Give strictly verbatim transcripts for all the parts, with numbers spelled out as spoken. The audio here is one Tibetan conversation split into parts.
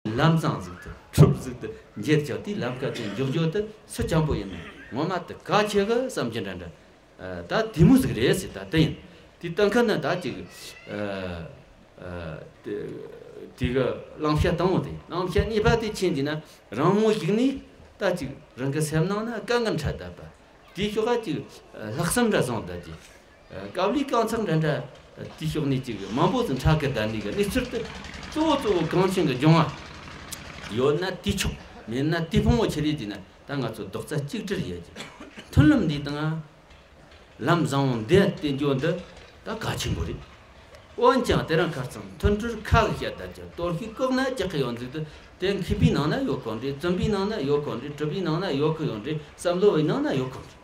ལམ་སང་ཟིག་ཏུ་ཁྲུབ་ཟིག་ཏུ་འགྱེལ་ཀྱང་དེའི་ལམ་ཁ་དེ་འཇོག་རྒྱུ་དེ་སུ་ཅང་པོ་ཡིན་ན་ངོ་མ་དེ་གལ་ཆེ་གི་བསམ་གྱི་འདྲ་འདྲ། ད་དེ་མོ་ཟིག་རེད་ཟེར། ད་དེ་ཡིན། དེ་ལྟ་མཁན་ནི་ད་ཅིག་དེ་གི་བླང་བྱ་དང་པོ་དེ། བླང་བྱ་གཉིས་པ་དེ་ཕྱིན་དེ་ན་རང་ངོ་ཞིག་ནས་ད་ཅིག་རང་གི་སེམས་ནང་ན་དཀའ་ངལ་འཕྲད་བསྡད་པ། དེའི་ཕྱོགས་ཀ་ཅིག་ལྷག་བསམ་འདྲ་བཟུང་བསྡད་ཀྱི། དཀའ་ལས་རྐང་ཚང་འདྲ་འདྲ་དེའི་ཕྱོགས་ནས་ཅིག་མང་པོ་ཟིག་འཕྲད་གི་བསྡད་ནི་གི་གནས་ཚུལ་དེ་གཙོ་བོ་གཙོ་བོ་གང་ཞིག་གི་སྦྱོང་བ་ཡོད་ན་དེ་ཆོག་མེད་ན་དེ་ཕུང་བོ་ཆེ་རེད་དེ་ན། ད་ང་ཚོ་རྡོག་རྩ་གཅིག་སྒྲིལ་ཡོད་ཀྱི་མཐུན་ལམ་འདི་དང་། ལམ་བཟང་བོ་འདི་བསྟེན་རྒྱུ་འདི་ད་གལ་ཆེན་པོ་རེད། འོན་ཀྱང་དེ་རིང་ཁ་སང་མཐུན་སྒྲིལ་ཁ་གིས་བཤད་ད་ཀྱང་གཏོར་བཤིག་བཀག་ན་ཅི་གི་ཡོང་ཟིག་དུ། དེ་མཁས་པའི་ནང་ན་ཡོད་གོ་འདྲ། བཙུན་པའི་ནང་ན་ཡོད་གོ་འདྲ། གྲུབ་པའི་ནང་ན་ཡོད་གི་ཡོད་འདྲ། བསམ་བློ་བའི་ནང་ན་ཡོད་གོ་འདྲ།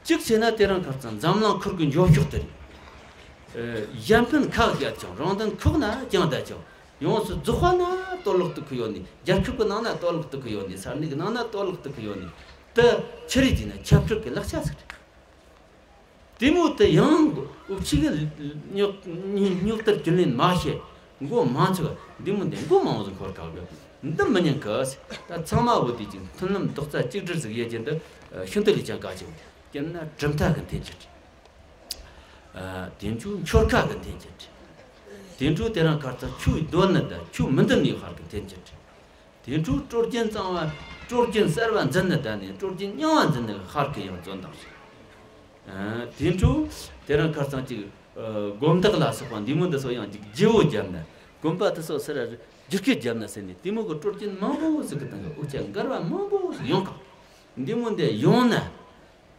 གཅིག་བྱས་ན་དེ་རིང་ཁ་སང་འཛམ་གླིང་ཁུལ་གི་འགྱོ་ཕྱོགས་དེ་རེད། གཞན་ཕན་ཁ་གིས་བཤད་ཀྱང་རང་དོན་ཁོག་ན་ཅང་ད་ཀྱང་། ཡོངས་སུ་རྫོགས་པ་ན་གཏོར་བརླག་ཏུ་ཁུ་ཡོད་ནི། རྒྱལ་ཁབ་ཀྱི་ནང་ན་གཏོར་བརླག་ཏུ་ཁུ་ཡོད་ནི། ས་གནས་ཀྱི་ནང་ན་གཏོར་བརླག་ཏུ་ཁུ་ཡོད་ནི། དེ་ཆི་རེད་ཟེར་ན་ཆབ་སྲིད་ཀྱི་ལག་ཆ་ཟིག་རེད། དེ་མོ་དེ་ཡང་འུ་ཅག་གིས་རྙོག་རྙོག་དྲ་རྒྱུན་ལེན་མ་བྱས། མགོ་མ་ཚོས་པ་འདི་མོ་འདི་མགོ་མང་བོ་ཟིག་འཁོར་ཁག་གི་འདི་མི་ཉན་གི། ད་ཚང་མ་བོ་དེ་ཅིག་མཐུན་ལམ་རྡོག་རྩ་གཅིག་སྒྲིལ་ཟིག་ཡོད་རྒྱུ་འདི་ཤིན་ཏུ་ལས་ཀྱང་གལ་ཆེ་བོ་རེད། དེ་ན་གྲུབ་མཐའ་གི་འཐེན་འཁྱེར་རེད། དེ་ཚོ་འཁྱོར་ཁ་གི་འཐེན་འཁྱེར་རེད། དེ་ཚོ་དེ་རིང་ཁ་སང་ཆོས་འདོད་ནི་དང་ཆོས་མི་འདོད་ནི་ཧར་གི་འཐེན་འཁྱེར་རེད། དེ་ཚོ་སྲོལ་རྒྱུན་གཙང་བ། སྲོལ་རྒྱུན་གསར་བ་འཛིན་ནི་དང་ནི་སྲོལ་རྒྱུན་རྙིང་བ་འཛིན་ནི་ཧར་གི་ཡང་བཙོན་དང་ཞིག་དེ་ཚོ་དེ་རིང་ཁ་སང་ཅིག་དགོན་བདག་ལ་སོགས་པ་འདི་མོ་འདི་ཚོ་ཡང་ཅིག་བརྗེ་བོ་བརྒྱབ་ནས། དགོན་པ་དེ་ཚོ་སར་བསྒྱུར་བཅོས་བརྒྱབ་ནས་ཟེར་ནས་དེ་མོ་གི་སྲོལ་རྒྱུན་མང་པོ་ཟིག་གི་སྟེང་གི་འུ་ཅག་འགལ་བ་མང་པོ་ཟིག་ཡོང་གི། འདི་མོ་འདི་ཡོང་ན།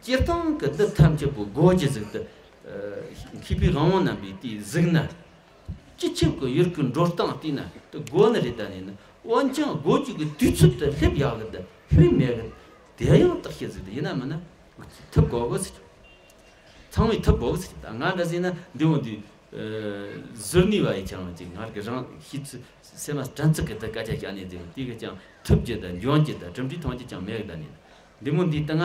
སྤྱིར་བཏང་གི་འདི་ཐམས་ཅད་པོ་སྒོ་ཀྱི་ཟིག་ཏུ། མཁས་པའི་དབང་བོ་རྣམ་པས་དེའི་གཟིགས་ན། སྤྱི་ཁྱབ་ཀྱི་ཡུལ་གྱི་འགྲོ་སྟངས་བལྟས་ན་དེ་དགོས་ནི་རེད། ད་ནི་ནི་འོན་ཀྱང་སྒོ་ཀྱི་གི་དུས་ཚོད་དུ་སླེབས་ཡག་གི་འདི་སླེབས་མེད་གི། དེ་ཡང་བརྟག་དཔྱད་ཟིག་ཏུ་ཡིན་ན་མིན་ན་ཐུབ་དགོས་གི་ཟེར། ཚང་མས་ཐུབ་དགོས་གི་ཟེར། ད་ང་འདྲ་ཟིག་ན་འདི་འོང་དུས། ཟུར་ནུས་པ་ཡིས་ཀྱང་ཅིག་ངར་གི་རང་ཤེས་ཚུལ་སེམས་མ་དྲན་ཚུལ་གི་དུ་སྐད་ཆ་བཤད་ནས་ཟིག་དེ་གི་ཀྱང་ཐུབ་རྒྱུ་དང་འཇོན་རྒྱུ་དང་གྲུབ་འབྲས་ཐོན་རྒྱུ་ཀྱང་མེད་གི། ད་ནི་འདི་མོ་འདི་ལྟ་ང་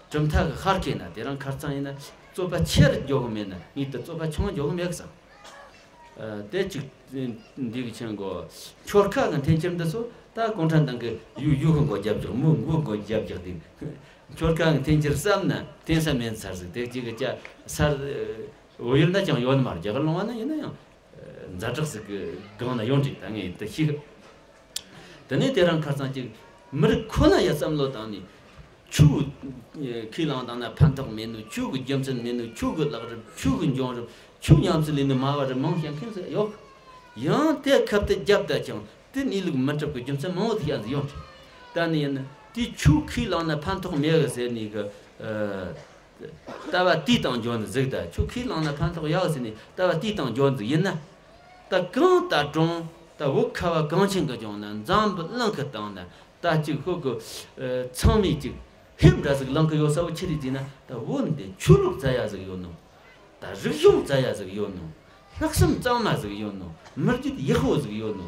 གྲུབ་མཐའ་གི་ཧར་སྐྱེས་ན་དེ་རིང་ཁ་སང་ཡིན་ན་རྩོད་པ་ཆེར་འཇོག་གི་མེད་ན་ངས་དུ་རྩོད་པ་ཆུང་འཇོག་གི་མེད་གི་བསམ། དེ་ཅིག་འདི་གི་ཆེན་གོ། འཁྱོར་ཁ་གི་འཐེན་འཁྱེར་འདི་ཚོ་ད་གུང་ཁྲན་ཏང་གི་ཡུ་ཡུ་གི་མགོ་རྒྱབ་རྒྱག་མུ་མགོ་མགོ་རྒྱབ་རྒྱག་དེ། འཁྱོར་ཁ་གི་འཐེན་འཁྱེར་བསམ་ན་འཐེན་ས་མེད་ཚར་ཟིག་དེ་ཅིག་གི་ཅ་སར། བོད་ཡུལ་ན་ཅང་ཡོད་ནི་མ་རེད། རྒྱ་གར་ལུང་བ་ན་ཡིན་ན་ཡང་ཛ་དྲག་ཟིག་གི་སྒང་ན་ཡོང་འདྲ། ད་ངས་དེ་ཤེས་གི། དེ་ནས་དེ་རིང་ཁ་སང་ཅིག་མི་རིགས་ཁོ་ན་ཡ་བསམ་བློ་བཏང་ནས། ཆོས་ཁས་བླངས་བཏང་ན་ཕན་ཐོགས་མེད་ནོ། ཆོས་ཀྱི་རྒྱུ་མཚན་མེད་ནོ། ཆོས་ཀྱི་ལེགས་རིམ། ཆོས་ཀྱི་འབྱུང་རིམ། ཆོས་ཉམས་སུ་ལེན་ནི་སྨྲ་བ་རེ་མང་བཤད་མཁན་ཟིག་ཡོད། ཡང་དེ་ཁབ་ཏུ་བརྒྱབ་ད་ཀྱང་དེ་གནས་ལུགས་མི་འགྲུབ་ཀྱི་རྒྱུ་མཚན་མང་བོ་ཞིག་ཡང་ཟིག་ཡོང་འདྲ། ད་ནི་ཡིན་ན་དེ་ཆོས་ཁས་བླངས་ན་ཕན་ཐོགས་མེད་གི་ཟེར་ནས་གི། ལྟ་བ་དེའི་སྟེང་འཇོག་ནི་ཟིག་ད་ཆོས་ཁས་བླངས་ན་ཕན་ཐོགས་ཡག་ཟེར་ནས་ལྟ་བ་དེའི་སྟེང་འཇོག་ནི་ཟིག་ཡིན་ན། ད་གང་ལྟར་ཀྱང་ད་བོད་ཁ་བ་གངས་ཅན་གྱི་ལྗོངས་ན་འཛམ་བུ་གླིང་གི་སྟེང་ན་ད་ཅིག་ཤོད་གི། ཚང་མས་ཅིག་ཧེབ་འདྲ་ཟིག་ལངས་གི་ཡོད་ས་བོ་ཆི་རེད་ཟེར་ན། ད་བོད་འདི་ཆོས་ལུགས་བཙལ་ཡ་ཟིག་ཡོད་ནོ། ད་རིག་གཞུང་བཙལ་ཡ་ཟིག་ཡོད་ནོ། ལྷག་བསམ་གཙང་མ་ཟིག་ཡོད་ནོ། མི་རྒྱུད་ཡག་པོ་ཟིག་ཡོད་ནོ།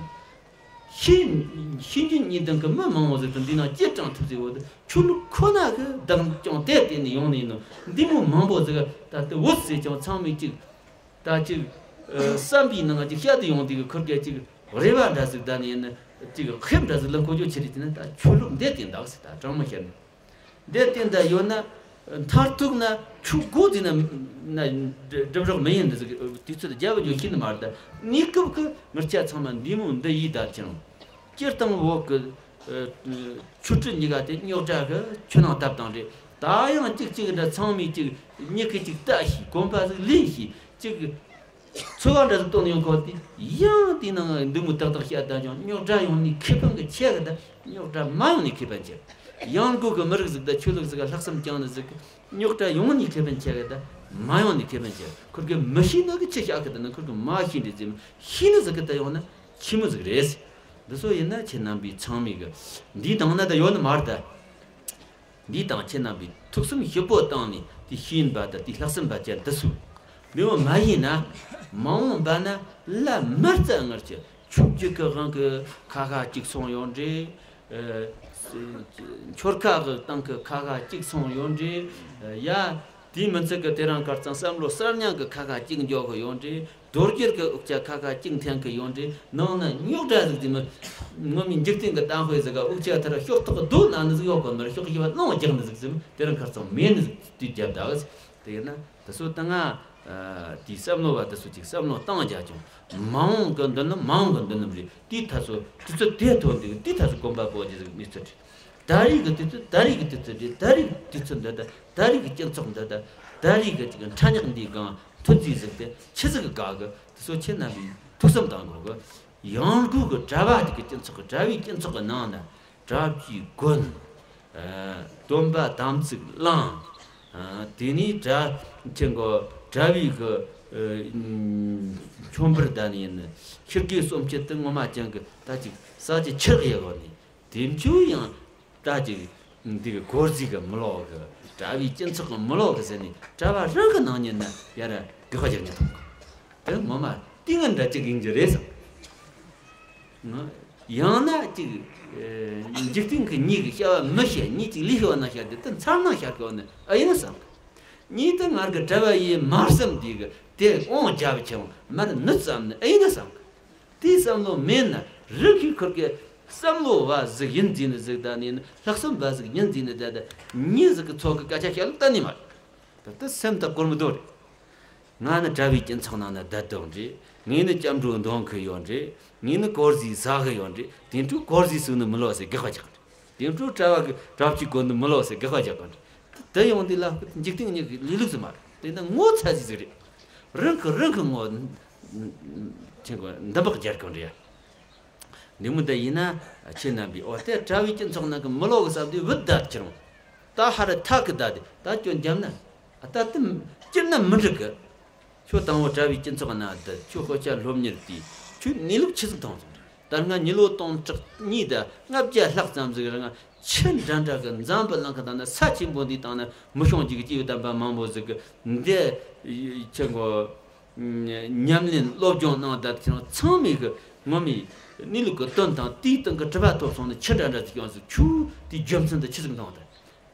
ཤེས་ཤེས་འཇོན་གཉིས་ལྡན་གྱི་མི་མང་བོ་ཟིག་ཏུ་འདི་ནང་སྐྱེས་དྲངས་ཐུབ་ཟིག་བོ་དེ་ཆོས་ལུགས་ཁོ་ན་གི་བདག་ཀྱང་དེ་བརྟེན་ནས་ཡོང་ནི་ཡིན་ནོ། འདི་མོ་མང་བོ་ཟིག་ད་ལྟ་བོད་ཟེར་ཀྱང་ཚང་མས་ཅིག་ད་ཅིག་བསམ་པའི་ནང་ཅིག་བཤད་དུ་ཡོང་དུས་ཀྱི་ཁུར་གེ་ཅིག་རེ་བ་འདྲ་ཟིག་ད་ནི་ཡིན་ན་ཅིག་ཧེབ་འདྲ་ཟིག་ལ་འཁོར་རྒྱུ་ཆི་རེད་ཟེར་ན། ད་ཆོས་ལུགས་འདི་བརྟེན་འདུག་ཟེར། ད་དྲང་མོ་བཤད་ན། འདི་བརྟེན་ད་ཡོད་ན། མཐར་ཐུག་ན་ཆོས་དགོས་ཟེར་ན་ན་སྒྲུབ་རོགས་མི་ཡིན་འདི་ཟིག་དུས་ཚོད་རྒྱབ་འཇོག་ཤེས་ནི་མ་རེད། ད་གནས་སྐབས་ཀྱི་ངར་ཆ་ཚང་མ་འདི་མོ་འདི་ཡིས་ད་ཅང་སྤྱིར་བཏང་བོད་ཀྱི་ཆོས་སྲིད་གཉིས་ཀ་དེ་རྙོག་དྲ་གི་ཆུ་ནང་བཏབ་བཏང་རེད། ད་ཡང་གཅིག་གཅིག་འདྲ་ཚང་མས་གཅིག་མྱིག་གིས་གཅིག་ལྟ་ཤེས། གོམ་པ་ཟིག་ལེན་ཤེས། གཅིག་ཚོར་བ་འདྲ་ཟིག་བཏོན་ཡོང་གོ་དེ། ཡང་དེའི་ནང་འདི་མོ་ཏག་ཏག་བཤད་ད་ཀྱང་རྙོག་དྲ་ཡོང་ནི་ཁེ་ཕན་གི་ཆེ་གི། ད་རྙོག་དྲ་མ་ཡོང་ནི་ཁེ་ཕན་ཆེ། ཡང་སྒོས་གི་མི་རིགས་ཟིག་ད་ཆོས་ལུགས་ཟིག་ལྷག་བསམ་བཅངས་ནི་ཟིག་རྙོག་དྲ་ཡོང་ནི་ཁེ་ཕན་ཆེ་གི། ད་མ་ཡོང་ནི་ཁེ་ཕན་ཆེ། ཁུར་གི་མི་ཤེས་ནི་གི་ཆི་བཤད་གི། ད་ནི་ཁུར་གི་མ་ཤེས་འདྲ་ཟིག་ཤེས་ནི་ཟིག་གི་ད་ཡོང་ན་ཆི་མོ་ཟིག་རེད། འདི་ཚོ་ཡིན་ན་ཁྱེད་རྣམ་པའི་ཚང་མས་གི་འདིའི་སྟེང་ན་ད་ཡོད་ནི་མ་རེད་ད། འདིའི་སྟེང་ཁྱེད་རྣམ་པས་ཐུགས་བསམ་ཞིབ་པོ་བཏང་ནས་དེ་ཤེས་ཡོན་པ་དང་དེ་ལྷག་བསམ་པ་ཅན་དེ་ཚོས་འདེམས་མ་ཡིན་ན། མ་འོངས་པ་ན་བླ་མ་རྩ་ངར་གྱི་ཆོས་བརྒྱུད་ཀྱི་དབང་གི་ཁ་ཁ་གཅིག་སོང་ཡོང་འདྲ། འཁྱོར་ཁ་གི་སྟེང་གི་ཁ་ཁ་གཅིག་སོང་ཡོང་འདྲ། ཡ། དེའི་མི་ཚད་ཀྱི་དེ་རིང་ཁ་རྩང་བསམ་བློ་གསར་རྙིང་གི་ཁ་ཁ་གཅིག་འཇོག་གི་ཡོད་འདྲ། རྡོ་རྗེར་གྱི་དབུགས་ཆད་ཁ་ཁ་གཅིག་འཐེན་གི་ཡོད་འདྲ། ནང་ན་རྙོག་དྲ་ཟིག་དེ་མི་ངོ་མའི་འཇིག་རྟེན་གྱི་གཏམ་དཔེ་ཟིག་ག་དབུགས་ཆད་ཐར་ཤོག་ཐོག་རྡོ་ན་ནི་ཟིག་ཡོད་གོ་མར་ཤོག་ཞི་བ་ལོང་རྒྱག་ནི་ཟིག་ཟིག་དེ་རིང་ཁ་རྩང་མེད་ནི་ཟིག་དུས་རྒྱབ་ད་གི་དེ་ཡིན་ན་དེ་ཚོ་ད་ང་དེའི་བསམ་བློ་བ་དེ་ཚོ་ཅིག་བསམ་བློ་བཏང་རྒྱ་ཅུང་མ་འོངས་གི་མདུན་ལམ་མ་འོངས་གི་མདུན་ལམ་རེད། དེའི་ཐ་ཚོ་དུས་ཚོད་དེ་ཐོན་དུས་དེའི་ཐ་ཚོ་གོམ་པ་སྤོ་རྒྱུ་ཟིག་མི་ཚོད་རེད། ད་རེས་ཀྱི་དུས་ཚོད་ད་རེས་ཀྱི་དུས་ཚོད་འདི་ད་རེས་ཀྱི་དུས་ཚོད་འདི་ད་ད་རེས་ཀྱི་སྤྱི་ཚོགས་འདི་ད་ད་རེས་ཀྱི་ཅིག་འཕྲ་སྙོག་འདིའི་སྒང་མཐུད་རྩིས་ཟིག་དེ་ཆི་ཟིག་གི་དགའ་གི་དེ་ཚོ་ཁྱེད་རྣམ་པས་ཐུགས་བསམ་གཏང་དགོས་གི། ཡང་སྒོས་ཀྱི་གྲྭ་བ་དེ་གི་སྤྱི་ཚོགས་ཀྱི་གྲྭ་བའི་སྤྱི་ཚོགས་ཀྱི་ནང་ན་གྲྭ་བཞིའི་དགོན། སྟོན་པ་དམ་ཚིག་གླིང་། དེ་ནས་གྲྭ་ཆེན་གོ་གྲྭ་བའི་གི་མཆོད་འབུལ་ད་ནི་ཡིན་ནི་ཤི་དགེ་གསུམ་སྤྱི་དེ་ངོ་མ་ཅན་གི་ད་ཅིག་ས་ཆ་ཆགས་ཡོད་གོ་ནི། དེ་མཆོད་ཡང་ད་ཅིག་འདི་གི་གོར་ཟིག་གི་མི་ལོག་གི་གྲྭ་བའི་སྤྱི་ཚོགས་གི་མི་ལོག་གི་ཟེར་ནས་གྲྭ་བ་རང་གི་ནང་ཉིད་ན་ཡར་དགག་པ་རྒྱག་ཉེན་ཐོང་གི། དེ་ངོ་མ་ཏིང་ངེ་འདྲ་ཅིག་ཡིན་རྒྱུ་རེད་བསམ། ཡང་ན་ཅིག་འཇིག་རྟེན་གི་ཉིད་ཀྱི་བྱ་བ་མི་བྱེད་ཉིད་ཅིག་ལས་ཤི་བ་ན་བྱ་དེ་དེ་མཚར་སྣང་བྱ་དགོས་ནི་ཨེ་ཡིན་བསམ། ཉིད་དུ་ངར་གི་གྲྭ་བ་ཡིན་མ་བསམ་དེ་གི་དེ་དབང་རྒྱབ་ཆེན་མར་ནུས་བསམ་ནི་ཨེ་ཡིན་བསམ་གི། དེའི་བསམ་བློ་མེད་ན་རི་ཁའི་ཁུར་གི་བསམ་བློ་བ་ཟིག་ཡིན་འཛིན་ནི་ཟིག་ད་ནི་ལྷག་བསམ་བ་ཟིག་ཡིན་འཛིན་ནི་ད་ད་ཉིད་ཟིག་གི་ཚོགས་གི་སྐད་ཆ་བཤད་ལུགས་གཏན་ནས་མ་རེད། ད་ལྟ་སེམས་ད་གོར་མི་འདུག་རེད། ང་ནི་གྲྭ་བའི་སྤྱི་ཚོགས་ནང་ན་བསྡད་དོག་འདྲེ། ངས་ནི་སྐྱབས་འགྲོ་འདོན་གི་ཡོད་འདྲེ། ངས་ནི་དཀོར་ཟས་ཟ་གི་ཡོད་འདྲེ། དེ་འཕྲོས་དཀོར་ཟས་ཟོས་ནི་མི་ལོ་ཟེར་དགག་པ་རྒྱག་གི་འདྲེ། དེ་འཕྲོས་གྲྭ་བ་གི་གྲྭ་བཅུའི་སྒོ་ནི་མི་ལོ་ཟེར་དགག་པ་རྒྱག་གི་འདྲེ། དེ་ཡོང་དུས་ལ་འཇིག་རྟེན་གཉིས་ཀྱི་ལས་ལུགས་སུ་མ་རེད། དེ་ནི་ངོ་ཚ་ཟིག་ཟིག་རེད། རང་གི་རང་གི་ངོ་ཆེན་གོ་འདི་འབག་རྒྱག་གི་འདྲེ། འདི་མོ་འདི་ཡིན་ན་ཁྱེད་རྣམ་པས་འོ་དེ་གྲྭ་བའི་སྤྱི་ཚོགས་ནང་གི་མི་ལོ་གི་ས་དེ་བུད་བསྡད་ཁྱེར་འོང་། ད་ཧ་ར་ཐག་གི་བསྡད་དེ་ད་སྐྱོན་བརྒྱབ་ན། ད་དེ་སྤྱིར་ན་མི་འགྲིག་གི། ཁྱོད་དང་བོ་གྲྭ་བའི་སྤྱི་ཚོགས་ན་བསྡད་ཁྱོད་དཔེ་ཆ་སློབ་གཉེར་དུས་ཁྱོད་གནས་ལུགས་ཆི་ཟིག་མཐོང་སོང་། ད་སྔ་མྱི་ལོ་སྟོང་ཕྲག་གཉིས་དང་ལྔ་བརྒྱ་ལྷག་ཙམ་ཟིག་རིང་ཆི་འདྲ་འདྲ་གི་འཛམ་བུ་གླིང་གི་སྟེང་ན་ས་ཆེན་པོ་འདིའི་སྟེང་ན་མི་ཤོང་རྒྱུ་གི་སྐྱེས་བུ་དམ་པ་མང་པོ་ཟིག་གི་འདི་ཆེ་མགོ། ཉམས་ལེན་སློབ་སྦྱོང་གནང་བསྡད་ཁྱེད་རང་ཚང་མས་གི་ངོ་མའི་གནས་ལུགས་ཀྱི་དོན་དང་དེའི་སྟེང་གི་གྲུབ་པ་ཐོབ་སོང་ན་ཆི་འདྲ་འདྲ་ཅིག་ཡོང་ཟིག་ཁྱོད་དེའི་རྒྱུ་མཚན་དུ་ཆི་ཟིག་མཐོང་ད།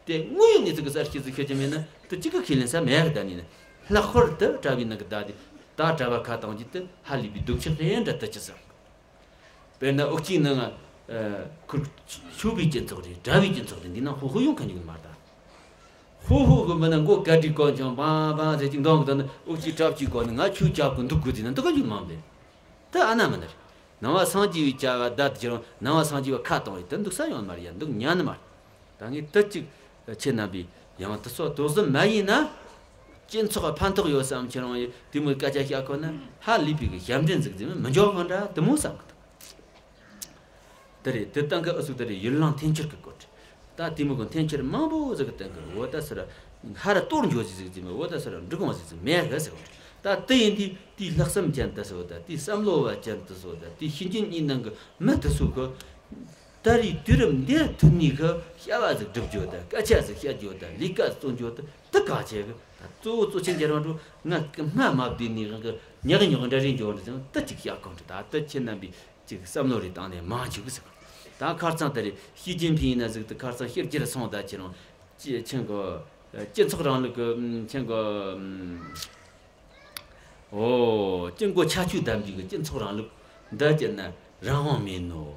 དེ་དངོས་ཡོད་གནས་ཚུལ་གྱི་གསར་ཤེས་ཟིག་ཤོད་ཀྱི་མེད་ན་དེ་གཅིག་གི་ཁས་ལེན་ས་མེད་གི་ད་ནི་ན། ལྷག་པར་དུ་གྲྭ་བའི་ནང་གི་ད་དེ་ད་གྲྭ་བ་ཁ་བཏང་རྒྱུ་དེ་ཧ་ལས་པའི་སྡུག་ཅག་རེད་འདྲ་ད་ཅི་ཟེར། དཔེར་ན་ཨོ་གཅིག་ནང་ཁུར་ཆོས་པའི་སྤྱི་ཚོགས་རེད། གྲྭ་བའི་སྤྱི་ཚོགས་རེད། འདི་ན་ཧོ་ཧོ་ཡོང་ཁ་ཉུག་མ་ད། ཧོ་ཧོ་གི་མི་ན་མགོ་ག་དྲི་གོན་ཆང་བང་བང་ཟེར་གྱི་འདོང་གི་ད་ནི་ཨོ་གཅིག་གྲྭ་བཅུའི་གོ་ནི་ང་ཆོས་རྒྱབ་གི་འདུག་དགོས་དེ་ན་འདི་ག་ཉུག་མ་འདི། ད་ཨ་ན་མི་ནི་རེད། ནང་བ་སངས་རྒྱས་པའི་བྱ་བ་བདག་ཏུ་གྱུར་རུང་ནང་བ་སངས་རྒྱས་པ་ཁ་གཏོང་བའི་དེ་འདུག་ས་ཡོང་མ་རེད་ཡ། འདུག་ཉན་ནི་མ་རེད། ད་ངས་དེ་གཅིག་ཁྱེད་རྣམ་པས་ཡང་དེ་ཚོ་དོགས་ཟོན་མ་ཡིན་ན། སྤྱི་ཚོགས་ཕན་ཐོགས་ཡོད་བསམ་ཁྱེད་རང་ཡིན་དེ་མོའི་སྐད་ཆ་བཤད་ཁོ་ན་ཧ་ལས་པའི་གི་ཞབས་འདྲེན་ཟིག་ཟིག་མི་འཇོག་གི་འདྲ་དེ་མོ་བསམ་གི་འདུག་དེ་རེད། དེ་སྟེང་གི་ཨུ་ཚུགས་དེ་རེད། ཡུལ་ལང་འཐེན་འཁྱེར་གི་སྐོར་རེད། ད་དེ་མོ་གི་འཐེན་འཁྱེར་མང་པོ་ཟིག་གི་སྟེང་གི་འོ་ད་ཟེར་ཧ་ར་གཏོར་འཇོག་ཟིག་ཟིག་ཟིག་མི་འོ་ད་ཟེར་འབྲི་གོང་ཟིག་ཟིག་མེད་གི་ཟེར་གི་འདུག་ད་དེ་ཡིན་དུས་དེའི་ལྷག་བསམ་ཅན་དེ་ཚོ་ད་དེའི་བསམ་བློ་བ་ཅན་དེ་ཚོ་ད་དེའི་ཤེས་ཅན་གཉིས་ནང་གི་མི་དེ་ཚོ་གི་ད་རེས་དུས་རབས་འདིར་ཐོན་ནས་གི་བྱ་བ་ཟིག་སྒྲུབ་རྒྱུ་དང་སྐད་ཆ་ཟིག་བཤད་རྒྱུ་དང་ལས་ཀ་བརྩོན་རྒྱུ་དང་དེ་ག་བྱེད་གི། ད་གཙོ་བོ་གཙོ་ཆེན་རྒྱལ་བ་འགྲོ་ང་སྔ་མ་བསྡུས་ནས་གི་ཉག་ཉོག་འདྲ་རེ་འཇོག་འདྲ་ཟིག་དེ་གཅིག་བཤད་གོ་འདྲ། ད་དེ་ཁྱེད་རྣམ་པས་གཅིག་བསམ་བློ་རེ་བཏང་ནས་མ་འཇུག་ཟིག་ད་ཁར་ཚང་ད་རེས་ཞི་ཅིན་ཕིང་ཡིན་ན་ཟིག་ད་ཁར་ཚང་ཕྱིར་གྱུར་སོང་ད་ཁྱེད་རང་ཅི་ཆེན་གོ་སྤྱི་ཚོགས་རིང་ལུགས་གི་ཆེན་གོ་ཨོ། སྐྱབས་མགོན་ཆ་ཆོས་དམ་པའི་གི་སྤྱི་ཚོགས་རིང་ལུགས་འདི་སྤྱིར་ན་རང་དབང་མེད་ནོ།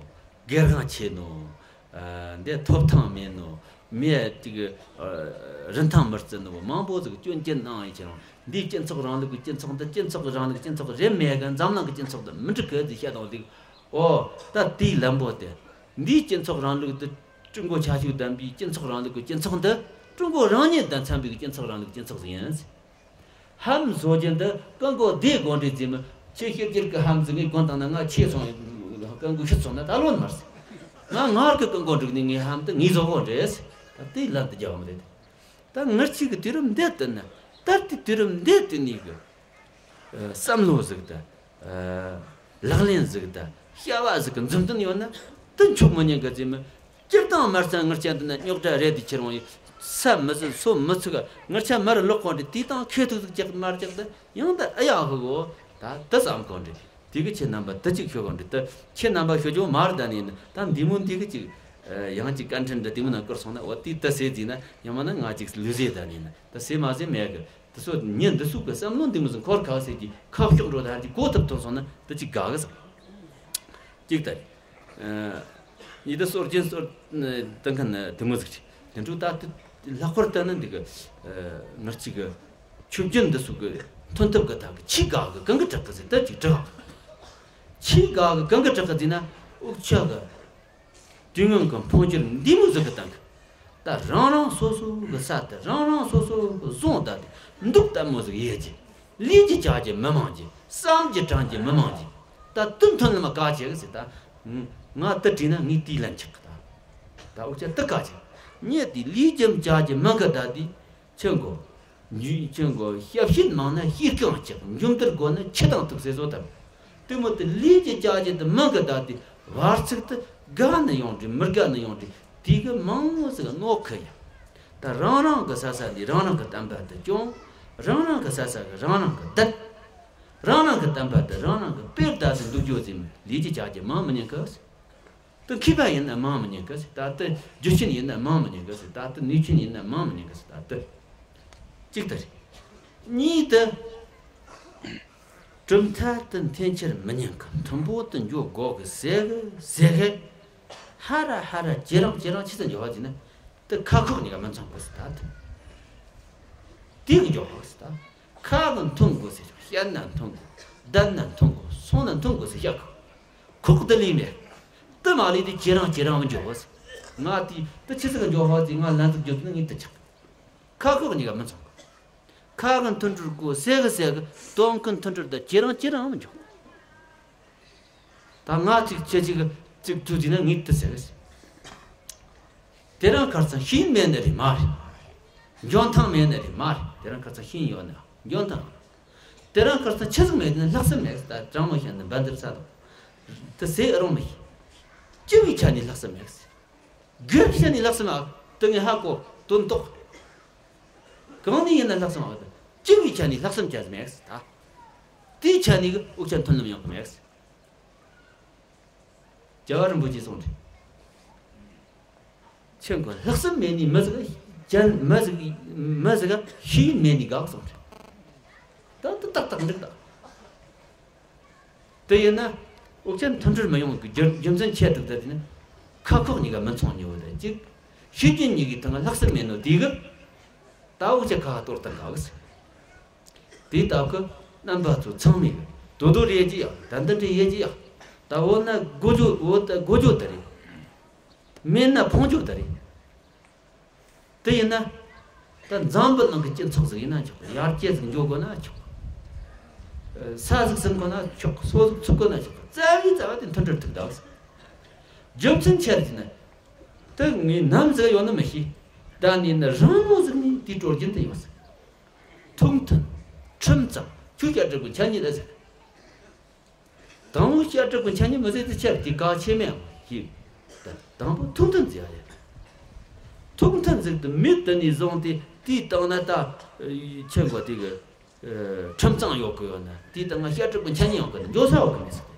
སྒེར་དབང་ཆེ་ནོ། ཨ། འདི་ཐོབ་ཐང་མེད་ནོ། མི་ཅིག་ཨ། རིན་ཐང་མི་བརྩི་ནོ། མང་པོ་ཟིག་སྐྱོན་བརྗོད་གནང་ཡིན་ཕྱིར་རུང་འདིའི་སྤྱི་ཚོགས་རིང་ལུགས་ཀྱི་སྤྱི་ཚོགས་འདི་སྤྱི་ཚོགས་རིང་ལུགས་སྤྱི་ཚོགས་རེད་མེད་གི། འཛམ་གླིང་གི་སྤྱི་ཚོགས་འདི་མི་འགྲིག་གི་ཟེར་བཤད་དང་འདུག་ཨོ། ད་དེའི་ལམ་པོ་དེ་འདིའི་སྤྱི་ཚོགས་རིང་ལུགས་འདི་ཀྲུང་གོ་ཆ་ཆོས་དམ་པའི་སྤྱི་ཚོགས་རིང་ལུགས་ཀྱི་སྤྱི་ཚོགས་འདི་ཀྲུང་གོ་རང་ཉིད་དང་འཚམ་པའི་སྤྱི་ཚོགས་རིང་ལུགས་སྤྱི་ཚོགས་ཟིག་ཡིན། ཧམ་བཟོ་རྒྱུ་འདི་ཀུན་གོ་བདེ་དགོངས་འགྲེལ་རྩིས་མི་ཁྱེད་ཤེས་རྒྱུར་གི་ཧམ་ཟིག་ངས་གོན་བཏང་ན་ང་ཆེ་སོང་། ཀུན་གོ་ཤི་སོང་ན་ད་ལོན་མར་སི། ང་ངར་གི་ཀུན་གོ་འགྲིག་ནས་ངའི་ཧམ་དུ་ངས་བཟོ་གོ་འདྲེས། ད་དེའི་ལན་དུ་རྒྱབ་བམ་རེད། ད་ངར་ཆེ་གི་དུས་རིམ་འདི་བསྟུན་ན་ད་ལྟའི་དུས་རིམ་འདི་བསྟུན་ནས་གི་བསམ་བློ་ཟིག་དང་། ལག་ལེན་ཟིག་དང་བྱ་བ་ཟིག་གི་མཛུབ་སྟོན་ཡོད་ན་དེ་འཆུག་མི་ཉན་གི་རྩིས་མི། སྤྱིར་བཏང་མ་རྩ་ངར་ཆ་འདི་ན་རྙོག་དྲ་རེད་དེ་ཁྱེར་འོང་ཡི། ས་མི་ཟིན་སོ་མི་ཚུགས། ངར་ཆ་མར་ལོག་གོ་འདྲི་དེ་དང་ཁེ་ཐུག་ཟིག་རྒྱག་མར་རྒྱག་དེ་ཡང་ད་ཨ་ཡག་ཧུ་གོ་ད་དེ་བསམ་གོ་འདྲི། དེ་གི་ཁྱེད་རྣམ་པ་དེ་གཅིག་ཤོད་གོ་འདྲི། དེ་ཁྱེད་རྣམ་པ་ཤོད་རྒྱུ་མ་རེད། ད་ནི་ད་འདི་མོ་འདི་གི་གཅིག་ ཡང་ཅིག་བཀའ་འཕྲིན་འདི་དེ་མོ་ནང་བསྐུར་སོང་ན། འོ་དེ་ད་ཟེར་ཟིན་ན་ཡང་མིན་ན་ང་ཅིག་ལུས་ཟེར་ད་ནས་ན་ད་ཟེར་མ་ཟེར་མེད་གི། དེ་ཚོ་ཉིན་འདི་ཚོ་གི་བསམ་བློ་འདི་མོ་ཟིག་འཁོར་ཁ་ཟེར་གྱི་ཁ་ཕྱོགས་འགྲོ་ད་ཅིག་གོ་ཐུབ་ཐུབ་སོང་ན་ད་ཅིག་དགའ་གི་ཟེར། གཅིག་ད་རེད། ཡི་ད་སྲོལ་རྒྱུན་སྲོལ་ད་མཁན་དེ་མོ་ཟིག་རེད། དེ་འཕྲོ་ད་དེ་ལྷག་པར་ལྟ་ན་འདི་གི་ང་གཅིག་གི་ཆོས་རྒྱུན་འདི་ཚོ་གི་མཐུན་ཐབས་གི་ཐབས་གི་ཆེས་དགའ་གི་གང་གི་དྲག་གི་ཟེར་ད་ཅིག་དྲག་གི། ཆེས་དགའ་གི་གང་གི་དྲག་གི་ཟེར་ན། འུ་ཅག་གི་དུས་ངན་གི་འཕོ་འགྱུར་འདི་མོ་ཟིག་གི་སྟེང་གི་ད་རང་རང་སོ་སོ་གི་ས་དེ་རང་རང་སོ་སོ་གི་བཟུང་ད་དེ་འདུག་ལྟད་མོ་ཟིག་ཡེད་ཀྱི། ལས་ཀྱི་བྱ་རྒྱུ་མི་མང་གྱི། བསམ་གྱི་དྲན་གྱི་མི་མང་གྱི། ད་དུས་མཐུན་ལ་མ་དཀའ་ཆེ་གི་ཟེར་ད། ང་དེ་དྲིས་ན་ངས་དེའི་ལན་ཆགས་གི་ད། ད་འུ་ཅག་དེ་དཀའ་ཆེ། ངས་དེ་ལས་ཀྱི་བྱ་རྒྱུ་མི་གི་ད་དེ་ཆེ་གོ། ཁྱོད་ཀྱི་ཞབས་ཕྱི་མང་ན་ཤེས་རྐང་ཆག་མཇུག་མཐར་དགོས་ན་ཆུ་དང་ཐུག་ཟེར་བཟོ་ཐབས། དེ་མོ་དེ་ལས་ཀྱི་བྱ་རྒྱུ་དེ་མང་གི་ད་དེ་བར་ཚིགས་དེ་དགའ་ནི་ཡོང་དྲི་མི་དགའ་ནི་ཡོང་དྲི། དེ་གི་མང་མོ་ཟིག་གནོད་ཁུ་ཡ། ད་རང་རང་གི་ས་ས་ནས་རང་རང་གི་བསྟན་པ་དེ་སྐྱོང་། རང་རང་གི་ས་ས་གི་རང་རང་གི་བསྟན། རང་རང་གི་བསྟན་པ་དེ་རང་རང་གི་དཔེར་ད་དེ་འདུག་རྒྱུ་ཟིག་མིན་ལས་ཀྱི་བྱ་རྒྱུ་མང་མི་ཉན་གི་ཟེར། ད་མཁས་པ་ཡིན་ན་མང་མི་ཉན་གི་ཟེར། ད་ལྟ་རྒྱུ་ཆེན་ཡིན་ན་མང་མི་ཉན་གི་ཟེར། ད་ལྟ་ནུས་ཆེན་ཡིན་ན་མང་མི་ཉན་གི་ཟེར། ད་ལྟ་གཅིག་ད་རེད། གཉིས་ད་གྲུབ་མཐའ་དེ་འཐེན་འཁྱེར་མི་ཉན་གི། མཐུན་པོ་དེ་འཇོག་དགོས་གི་ཟེར་གི་ཟེར་གི། ཧ་ར་ཧ་ར་ཁྱེད་རང་ཁྱེད་རང་ཆི་ཟིག་འཇོག་བ་ཟེར་ན། ད་ཁ་ཁོག་གཉིས་ཀ་མི་མཚུངས་གི་ཟེར། ད་ད་དེ་གི་འཇོག་དགོས་ཟེར། ད་ཁ་གི་མཐུན་དགོས་ཟེར། བཤད་ན་མཐུན་དགོས། བསྡད་ན་མཐུན་དགོས། སོང་ན་མཐུན་དགོས་ཟེར་བཤད་གི། ཁོག་དེ་ལས་མེད། དེ་མ་ལས་དེ་ཁྱེད་རང་ཁྱེད་རང་མི་འཇོག་གི་ཟེར། ང་དེ་དེ་ཆི་ཟིག་གི་འཇོག་བ་ཟེར། ང་ལན་ཟིག་འཇོག་ན་ངས་དེ་ཆགས། ཁ་ཁོག་གཉིས་ཀ་མི་མཚུངས་གི། ཁ་གི་མཐུན་སྒྲིལ་དགོས་ཟེར་གི་ཟེར་གི། དོན་གི་མཐུན་སྒྲིལ་དེ་ཁྱེད་རང་ཁྱེད་རང་མི་འཇོག། ད་ང་ཅིག་ཁྱེད་ཅིག་ཅིག་ཐུག་དུས་ན་ངས་དེ་ཟེར་གི་ཟེར། དེ་རིང་ཁ་སང་ཤེས་ཡོན་མེད་ནི་རེད་མ་རེད། འཇོན་ཐང་མེད་ནི་རེད་མ་རེད། དེ་རིང་ཁ་སང་ཤེས་ཡོན་ཡོད་ན་འཇོན་ཐང་། དེ་རིང་ཁ་སང་ཆི་ཟིག་མེད་ན་ལྷག་བསམ་མེད་ཟེར། ད་དྲང་མོ་བཤད་ན་འབའ་འདིར་ས་དང་དེ་ཟེར་རུང་མི་ཤེས། སྤྱི་བའི་ཆ་ནས་ལྷག་བསམ་མེད་ཟེར། སྒེར་གྱི་ཆ་ནས་ལྷག་བསམ་མེད། དེ་ངས་ཧ་གོ། དོན་རྟོགས། གང་ནས་ཡིན་ན་ལྷག་བསམ་མེད། སྤྱི་བའི་ཆ་ནས་ལྷག་བསམ་ཅན་མེད་ཟེར། ད་དེའི་ཆ་ནས་གི་འུ་ཅག་མཐུན་ལམ་ཡོང་གི་མེད་ཟེར། རྒྱལ་བ་རིན་པོ་ཆེས་གསུངས་ཏེ། ཁྱེད་ཀྱི་ལྷག་བསམ་མེད་ནི་མི་ཟིག་ག་ཅན་མི་ཟིག་མི་ཟིག་ག་ཤེས་ཡོན་མེད་ནི་དགག་གསུངས་ཏེ། ད་འདི་ཏག་ཏག་འགྲིག་ད། དེ་ཡིན་ན་འུ་ཅག་མཐུན་སྒྲིལ་མི་ཡོང་གི་རྒྱུ་རྒྱུ་མཚན་ཆེ་འདུག་ད་དེ་ནི་ཁ་ཁོག་གཉིས་ཀ་མི་མཚུངས་ནི་འོ་ད་ཅིག་ཤེས་ཡོན་གཉིས་ཀའི་སྟེང་ལ་ལྷག་བསམ་མེད་ནོ་དེ་གི་ད་འུ་ཅག་ཁ་ཁ་གཏོར་སྟངས་དགག་གི་ཟེར། དེ་ལྟ་བུ་རྣམ་པ་ཚོ་ཚང་མས་དོ་དོ་རེ་ཡེད་ཀྱི་ཡ། ད་འདི་འདྲ་ཡེད་ཀྱི་ཡ། ད་འོ་ན་དགོས་རྒྱུ་འོ་ད་དགོས་རྒྱུ་དེ་རེད། མེད་ན་ཕོངས་རྒྱུ་དེ་རེད། དེ་ཡིན་ན་ད་འཛམ་བུ་གླིང་གི་སྤྱི་ཚོགས་ཟིག་ཡིན་ན་ཆོག་ཡར་རྒྱས་ཟིག་འགྱོ་དགོས་ན་ཆོག་ས་ཟིག་ཟིན་དགོས་ན་ཆོག་སོ་ཟིག་ཚུགས་དགོས་ན་ཆོག་རྩ་བའི་རྩ་བ་དེ་མཐུན་སྒྲིལ་ཐུག་ད་ཟིག་རྒྱུ་མཚན་ཆེར་གྱི་ན། ད་ངས་ནམ་ཟིག་ཡོང་ན་མི་ཤེས། ད་ནི་ནི་རང་མོ་ཟིག་ནི་དེའི་སྲོལ་རྒྱུན་དེ་ཡོད་ཟེར། ཐུགས་མཐུན། ཁྲིམས་གཙང་། ཆོས་བཤད་སྒྲུབ་པའི་མཆན་ཉིད་ལ་ཟེར། དང་པོ་བཤད་སྒྲུབ་པའི་མཆན་ཉིད་མི་ཟེར་དེ་ཆེར་དེ་གལ་ཆེ་མེད་ཨང་ཞེས། ད་དང་པོ་ཐུགས་མཐུན་ཟེར་ཡ་རེད། ཐུགས་མཐུན་ཟིག་ཏུ་མེད་དུ་ནས་བཟུང་སྟེ་དེའི་སྟེང་ན་ད་ཆེན་པོ་དེ་གི་ཁྲིམས་གཙང་ཡོད་གི་ཡོད་ན་དེའི་སྟེང་ན་བཤད་སྒྲུབ་པའི་མཆན་ཉིད་ཡོང་གི་ན་འགྱོ་ས་ཡོད་གི་མེད་ཟེར།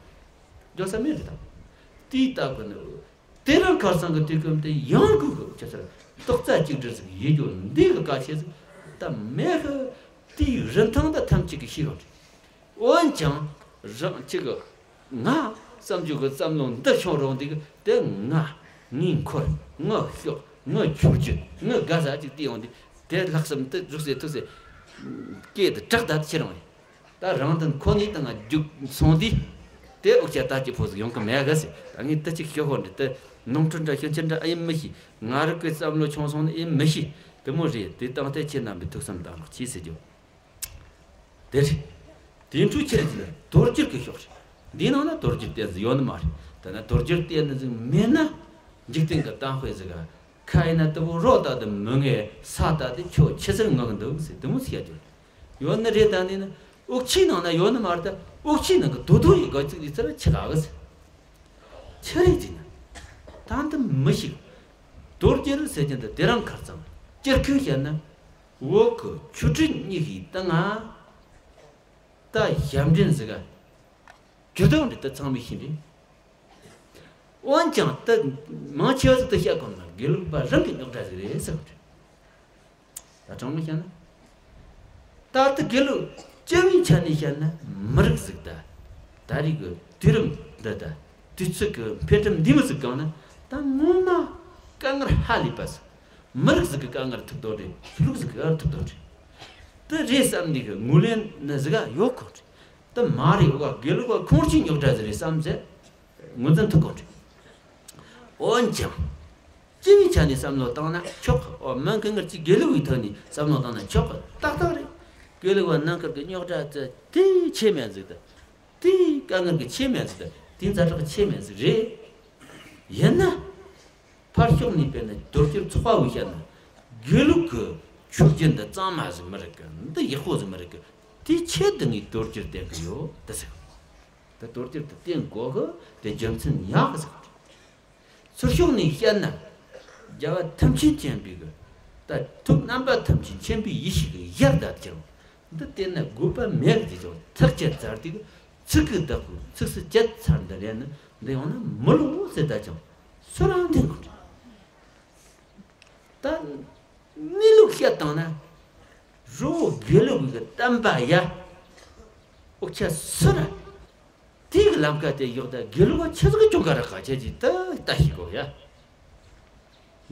འགྱོ་ས་མེད་རེད་ད། དེའི་སྟབས་གི་ནི། དེ་རིང་ཁ་སང་གི་དུས་སྐབས་དེ་ཡང་སྒོས་ཀྱི་ཆ་ཚང་རྡོག་རྩ་གཅིག་སྒྲིལ་ཟིག་ཡིད་སྐྱོ་འདི་གི་བཀའ་ཆད་ཟིག་ད་མེད་གི། དེའི་རིན་ཐང་ད་ཐམས་ཅད་ཀྱིས་ཤེས་རོགས་རེད། འོན་ཀྱང་རང་གཅིག་གི་ང་བསམ་རྒྱུ་གི་བསམ་བློ་འདི་བྱུང་རུང་འདི་གི་དེ་ང་ངའི་འཁོར་ངའི་ཕྱོགས་ངའི་ཆོས་བརྒྱུད་ངའི་དགའ་ས་གཅིག་དེ་ཡོང་དུས་དེ་ལྷག་བསམ་དེ་རུག་སེ་ཐུག་སེ་སྐད་དེ་དྲག་ད་ཁྱེད་རང་རེད། ད་རང་དོན་ཁོ་ནའི་སྟེང་ང་རྒྱུག་སོང་དུས། དེ་འུ་ཅག་ད་ཅི་ཕོ་ཟིག་ཡོང་གི་མེད་ག་ཟེར། ད་ངས་དེ་ཅིག་ཤོད་ཧོ་འདྲི་དེ་ནོར་འཁྲུལ་འདྲ་ཤན་ཆེན་འདྲ་ཨེ་མི་ཤེས། ང་རང་གི་བསམ་བློ་ཆུང་སོང་ནི་ཨེ་མི་ཤེས། དེ་མོ་རེད། དེ་སྟེང་དེ་ཁྱེད་རྣམ་པའི་ཐུགས་བསམ་དང་ལག་ཆེས་ཟེར་རྒྱུ། དེ་རེད། དེ་འཕྲོ་ཁྱེད་ཀྱི་ལ་དོལ་རྒྱལ་གྱི་ཕྱོགས་རེད། འདིའི་ནང་ན་དོལ་རྒྱལ་བསྟེན་ཟིག་ཡོད་ནི་མ་རེད། ད་ན་དོལ་རྒྱལ་བསྟེན་ནི་ཟིག་མེད་ན། འཇིག་རྟེན་གྱི་གཏམ་དཔེ་ཟིག་ག་ཁ་ཡིན་ན་དུ་བོ་རོ་ལྟ་དུ་མི་ངེས་ས་ལྟ་དུ་ཁྱོད་ཆི་ཟིག་ངག་འདུག་ཟེར་དུ་མོ་ཟིག་བཤད་རྒྱུ་ཡོད་ནི་རེད། ད་ནི་ནི་འུ་ཆིའི་ནང་ན་ཡོད་ནི་མ་རེད། ད་འུ་ཆིའི་ནང་གི་དོ་དོ་ཡི་ག་ཚིག་དེ་ཚར་ཆི་ག་གི་ཟེར། ཆི་རེད་ཟེར་ན། ད་འདི་མི་ཞིག་དོལ་རྒྱལ་ཟེར་གྱི་འདི་དེ་རིང་ཁ་སང་སྤྱིར་ཁུལ་བཤད་ན་བོད་ཀྱི་ཆོས་སྲིད་གཉིས་ཀྱི་སྟེང་ང་ད་ཞབས་འདྲེན་ཟིག་ག་གྱུར་དོན་འདི་ད་ཚང་མས་ཤེས་རེད། འོན་ཀྱང་དེ་མང་ཆེ་བ་ཟིག་དེ་བཤད་གོ་ན་དགེ་ལུགས་པ་རང་གི་རྙོག་དྲ་ཟིག་རེད་ཟེར་གོ་རེད། ད་དྲང་མོ་བཤད་ན། ད་ལྟ་དགེ་ལུགས་སྤྱི་བའི་ཆ་ནས་བཤད་ན་མི་རིགས་ཟིག་ད། ད་རེས་ཀྱི་དུས་རིམ་འདི་ད། དུས་ཚོད་ཀྱི་འཕེལ་རིམ་འདི་མོ་ཟིག་གང་ན་ད་ངོ་མ་དཀའ་ངལ་ཧ་ལས་པ་ཟིག་མི་རིགས་ཟིག་གི་དཀའ་ངལ་ཐུག་དོ་རེད། ཆོས་ལུགས་ཟིག་གི་དཀའ་ངལ་ཐུག་དོ་རེད། དེ་རེད་བསམ་ནས་གི་ངོས་ལེན་ནི་ཟིག་ག་ཡོད་གོ་རེད། དེ་མ་རེད། འོ་དགེ་ལུགས་པ་ཁོང་ཆོས་རྙོག་དྲ་ཟིག་རེད་བསམ་ཟེར་ངོས་འཛིན་ཐུབ་གོ་རེད། འོན་ཀྱང་། སྤྱི་པའི་ཆ་ནས་བསམ་བློ་བཏང་ན་ཆོག་གི། འོ་མི་འགའ་ངར་གྱི་དགེ་ལུགས་པའི་ཐོག་ནས་བསམ་བློ་བཏང་ན་ཆོག་གི། ཏག་ཏག་རེད། དགེ་ལུགས་པ་ནང་ཁུལ་གྱི་རྙོག་དྲ་དེ་དེ་ཆེ་མེད་ཟིག་དང་། དེ་དཀའ་ངལ་གྱི་ཆེ་མེད་ཟིག་དང་། དེ་ཛ་དྲག་ཆེ་མེད་ཟིག་རེད། ཡིན་ན། ཕར་ཕྱོགས་ནས་དཔེར་ན་དོལ་རྒྱལ་ཚོགས་པ་བོས་བཤད་ན། དགེ་ལུགས་ཀྱི་ཆོས་བརྒྱུད་འདི་གཙང་མ་ཟིག་མི་རིགས་གི། འདི་ཡག་པོ་ཟིག་མི་རིགས་གི། དེ་ཆེད་དུ་ངས་དོལ་རྒྱལ་བསྟེན་གི་ཡོད་དེ་ཟེར། དེ་དོལ་རྒྱལ་དེ་བསྟེན་དགོས་གི། དེ་རྒྱུ་མཚན་ཡག་གི་ཟེར། ཚུར་ཕྱོགས་ནས་བཤད་ན། རྒྱལ་བ་ཐམས་ཅད་མཁྱེན་པའི་གི། ད་ཐུགས་རྣམ་པ་ཐམས་ཅད་མཁྱེན་པའི་ཡེ་ཤེས་ཀྱི་ཡར་ལྟ་ཀྱང་། འདི་བསྟེན་ན་དགོས་པ་མེད་ཀྱི་ཀྱང་ཐག་བཅད་ཚར་དུས་ཀྱི། ཚིག་གི་བདག་པོས་ཚིགས་སུ་བཅད་ཚར་འདི་རེད་ན། འདི་ཡོང་ན་མི་ལོ་ཟེར་ད་ཀྱང་སུ་རང་འདི་ངོ་འདྲ། ད་གནས་ལུགས་བཤད་བཏང་ན། རི་བོ་དགེ་ལུགས་ཀྱི་བསྟན་པ་ཡ། འུ་ཅག་སུ་ར། དེའི་ལམ་ཁ་དེ་གཡོག་ད་དགེ་ལུགས་པ་ཆི་ཟིག་གྱོང་ཁ་རག་ག་ཁྱེད་ཀྱིས་ད་ལྟ་ཤེས་དགོས་ཡ།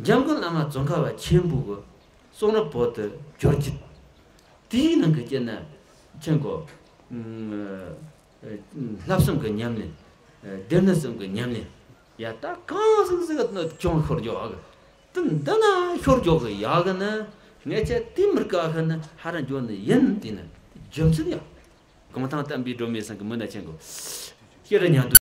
འཇམ་མགོན་བླ་མ་ཙོང་ཁ་པ་ཆེན་པོ་གི་གསུང་རབ་བོད་དུ་བསྒྱུར་རྒྱུ། དེའི་ནང་གི་སྐྱེ་ན་ཆེན་གོ། ལྷག་བསམ་གྱི་ཉམས་ལེན། སྡེ་སྣོད་གསུམ་གྱི་ཉམས་ལེན། ཡ་ད་གང་ཟིག་ཟིག་ནི་ཅུང་ཤོར་འཇོག་གི། དེ་འདི་ན་ཤོར་འཇོག་གི་ཡག་གི་ནི། ངས་ཆ་དེ་མི་དཀའ་གི་ནི་ཧ་ར་འཇོག་ནི་ཡིན། དེ་ནི་རྒྱུ་མཚན་ཡང་གུང་ཐང་བསྟན་པའི་སྒྲོན་མེ་ཚང་གི་མི་ན་ཆེན་གོ། ཤེས་ར་ཉན་དུ།